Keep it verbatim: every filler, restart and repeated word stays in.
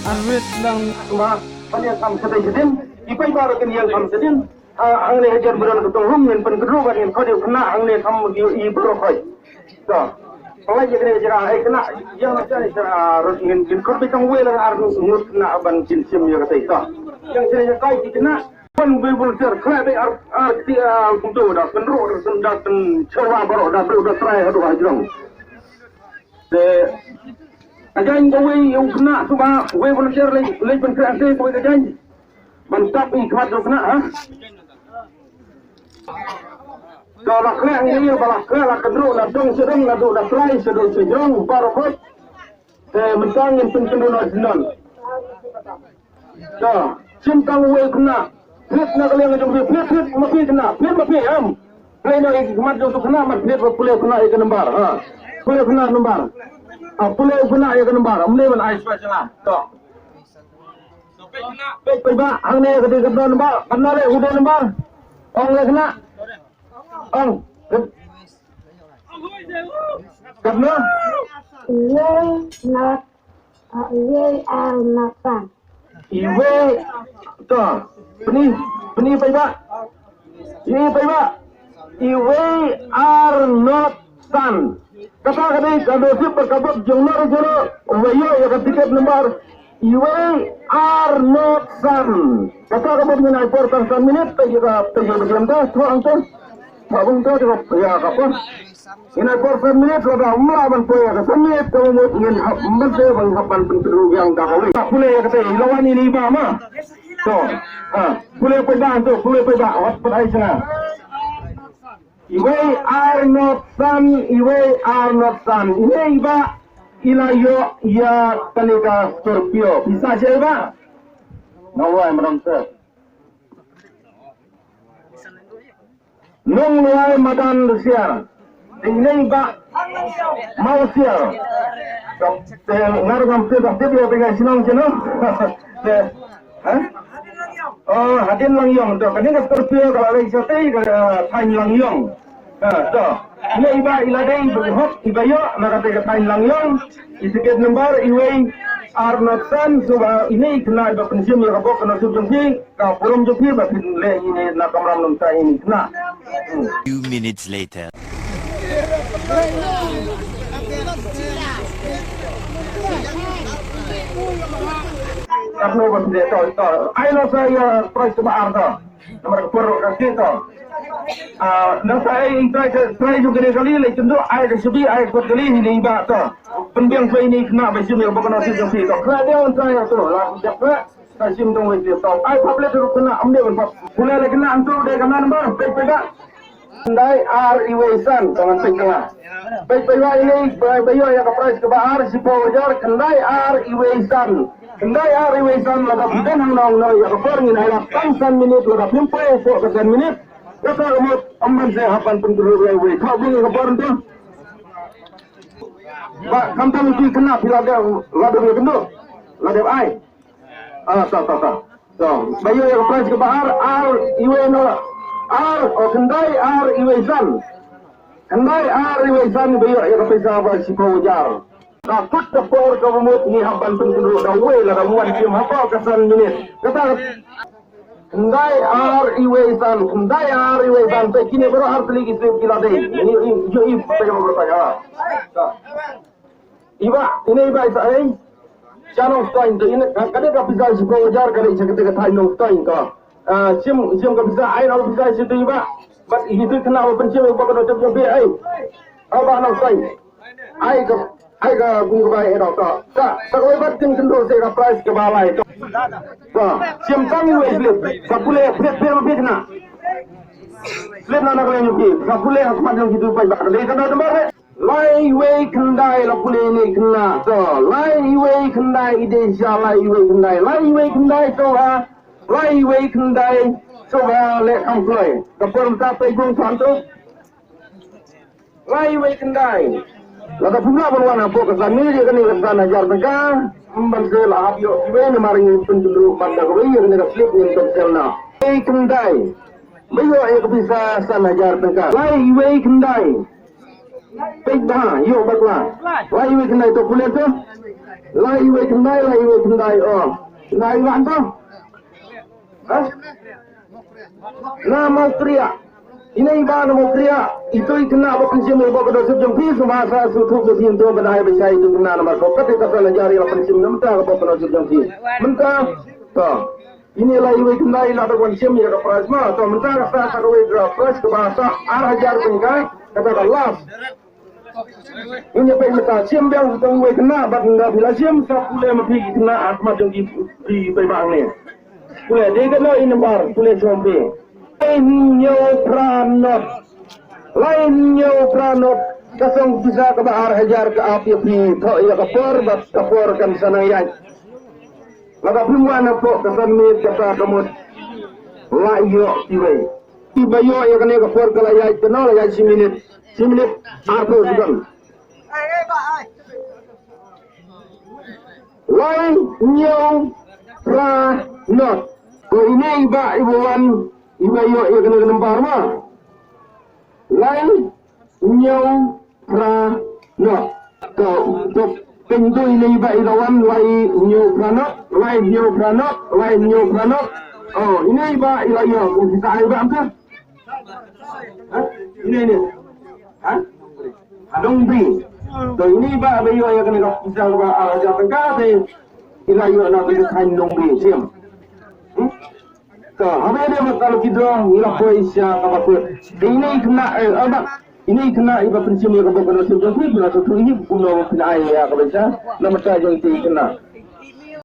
Arwit lang ba, pan ïa kam sedai sedin, i pai ba kin ïa kam sedin. Ha, hangne hajar bulan ka tong hum, ngin pynkynduh bad ngin khot ïa u khynnah hangne kham ïohi baroh khoit. To. Pynlait ïa kane ka jaka, eh, khynnah, ïa kane ka jaka, ah, ngin, ngin khot beit tang wei lang ar ngut khynnah ban jin sim ïa kata. To. Ïa kane ka jaka, ki khynnah, ban wei volunteer, khleh beit ar, ar kti, ah, kumto, da pynruh, da pyn, da pynchawa baroh, da briew, da trai, haduh hajrong. Te, ka jaiñ kawei ïa u khynnah, suba, wei volunteer leit, leit pynkhreh te, kawei ka jaiñ. Ban tap i khmat u khynnah, ha? To la khleh ngi ïa ba la khleh la kynruh la dong sha dong la duh la trai sha dong sha jrong baroh khoit. Te mynta ngin pynkynduh noh sha non. To shim tang uwei u khynnah. Phit na ka liang jong phi, phit, phit ma phi khynnah, phit ma phi em. Plie noh ïa ki khmat jong u khynnah, mat phit ba pule u khynnah ïa ka nambar, ha. Pule u khynnah nambar. Ha, pule u khynnah ïa ka nambar. Ym dei ban ai shuwa shuwa. To. Peit, peit ba, hangne ka dei katno nambar, katno le u dei nambar. Ong le khynnah. Ong. Katno? Iwei not, uh, iwei ar not san. Iwei, to, pynï, pynï peit ba. Pynï peit ba. Iwei ar not san. Kata ka dei ka dosip bad ka bok jong nor jong nor uba ïoh ïa ka tiket nambar iwei ar not san. Kata ka bok ngin ai por tang san minit, te ïa ka, te ïa ka jam da, thok ang te. Thok bang te, ïa ka por. Ngin ai por san minit, lada ym lah ban poi ïa ka san minit, kaba mut ngin hap ban te, ban hap ban pynkynruh biang da kawei. Pule ïa kata, i la wan ine i bah ma. To, ha, pule peit ba, to, pule peit ba, wat pat ai sna. Iwei ar not san, iwei ar not san. Ine i bah i la ïoh ïa kane ka Scorpio. Pisa sha i bah. Nongwai Madan Rsiar. Nongwai Madan Rsiar. Ine i bah Mawsiar. Te ngar ngam te dak te ïa pyngai shnong shnong. Te Ha? Oh, hadien Langïong to, kane ka Scorpio ka la leit shatei ka, eh, thaiñ Langïong. Ha, to. Ine i bah i la dei ba hok i ba ïoh na kata ka thaiñ Langïong. I tiket number iwei ar not san, suba ine i khynnah i ba pynshim ïa ka bok ka nasib jong phi, ka burom jong phi ba phin leh ine na kamram nongta ine i khynnah. Hmm. Few minutes later. Katno ba phi dei to, to. Ai noh sa ïa prize kaba ar to. Namar ka por ka kit to. Ah, nang sa ai trai, trai jong kane kali, leit kynduh, ai ka shibit, ai ka kot kali, ine i bah to. Pynbiang sa ine i khynnah ba shim ïa ka bok ka nasib jong phi to. Khynnah dei un trai to. La ka shim dong wei to. Ai pap leit ruh khynnah, am dei un pap. Pule leit khynnah, antu dei ka number, peit peit bah. Khyndai ar iwei san, to ngan peit tang. Peit peit bah ine, ba, ba ïoh ïa ka prize kaba ar, shiphew hajar, khyndai ar iwei san. Khyndai ar iwei san, lada phi don hangne ïa ka por ngin ai lad tang san minit, lada phim poi hapoh ka san minit. Kata ka mut, ym ban sa hap ban pynkhruh ïa iwei. Thoh bun ïa ka por ntu. Bah, khamtam ïa ki khynnah phi la dep, la dep ïa kynduh. La dep ai. Ah, ta, ta, ta. To, ba ïoh ïa ka prize kaba ar, ar, iwei no, ar, oh, khyndai, ar, iwei san. Khyndai, ar, iwei san, ba ïoh ïa ka pisa ba shiphew hajar. Ka kut ka por kaba mut ngi hap ban pynkhruh da uwei lada ym wan shim hapoh ka san minit. Kata, khyndai, ar, iwei san, khyndai, ar, iwei san, te kine baroh ar tylli ki slip ki la dei. Ïohi, ïohi, ïohi, ïohi, ïohi, ïohi. I bah, ine i bah i sa ei. Sha Nongstoiñ to ine, ka, ka dei ka pisa shiphew hajar ka dei sha kata ka thaiñ Nongstoiñ to. Ah, shim, shim ka pisa, ai noh ka pisa sha ito i bah. Bad ito i khynnah ba pynshim ïa ka bok ka nasib jong phi ei. Ah, bah Nongstoiñ. Ai ka, ai ka bun ka bai ei noh to. Sa, sa kawei pat kin kynduh sa ka prize kaba lai to. To, shim tang iwei slip. Sa pule, phet, phet, phet na. Slip na na ka liang jong phi. Sa pule ha khmat jong kito i bah. Ka dei ka number re. Lai wei khyndai la pule ine i khynnah to. Lai wei khyndai i dei sha lai wei khyndai. Lai wei khyndai to ha. Lai wei khyndai to ha le kam kloi. Ka por mynta pei gung than to. Lai wei khyndai. Lada phim lah ban wan hapoh ka san miet ïa kane ka san hajar tyngka. Ym ban sa la hap ïoh kiwei namar ngi pynjulor ban da kawei ïa kane ka slip ngin cancel noh. Wei khyndai. Ba ïoh ïa ka pisa san hajar tyngka. Lai wei khyndai. Peit bha ïoh bakla. Lai wei khyndai to pule to. Lai wei khyndai, lai wei khyndai oh. Lai wan to. Ha? Na Mawkriah. Ine i bah na Mawkriah. Ito i khynnah ba pynshim ïa ka bok ka nusip jong phi, sngewbha sa sngewthuh ïa phi to ba dei ba shai ito i khynnah namar ka kat ïa ka san hajar ïa la pynshim na mynta ka bok ka nusip jong phi. Mynta to. Ine lai wei khyndai la da wan shim ïa ka prize ma. To mynta ka sa sa kawei ka prize kaba sa ar hajar tyngka kata ka last. Ngi peit mynta shim biang tang wei khynnah bad nda phi la shim sa pule ma phi khynnah ha khmat jong ki phi peit bang ne. Pule dei kano i nambar pule shong phi. Lai hynñiew phra not. Lai hynñiew phra not. Ka song pisa kaba ar hajar ka ap ïa phi thoh ïa ka por bad ka por kan sa nang ïaid. Lada phim wan hapoh ka san miet kata ka mut la ïoh kiwei. Kiba ïoh ïa kane ka por ka la ïaid kano la ïaid shi minit. Shi minit arphew second. Lai hynñiew phra not. Ko ine i bah iba wan iba ïoh ïa kane ka nambar ma. Lai hynñiew phra not. To to pynduh ine i bah i la wan lai hynñiew phra not, lai hynñiew phra not, lai hynñiew phra not. Oh, ine i bah i la ïoh kum kita i bah am ka. Ha? Ine ine. Ha? Ha Nongbi. To ine i bah ba ïoh ïa kane ka pisa ba ar hajar tyngka te i la ïoh na ka thaiñ Nongbi shim. Hmm? To haba ïa dei ba ka lucky draw ngi la poi sha kaba kut. Te ine i khynnah eh aba ine i khynnah iba pynshim ïa ka bok ka nusip jong phi phi la sngewthuh hi kumno ba phin ai ïa ka pisa na bynta jong ite i khynnah.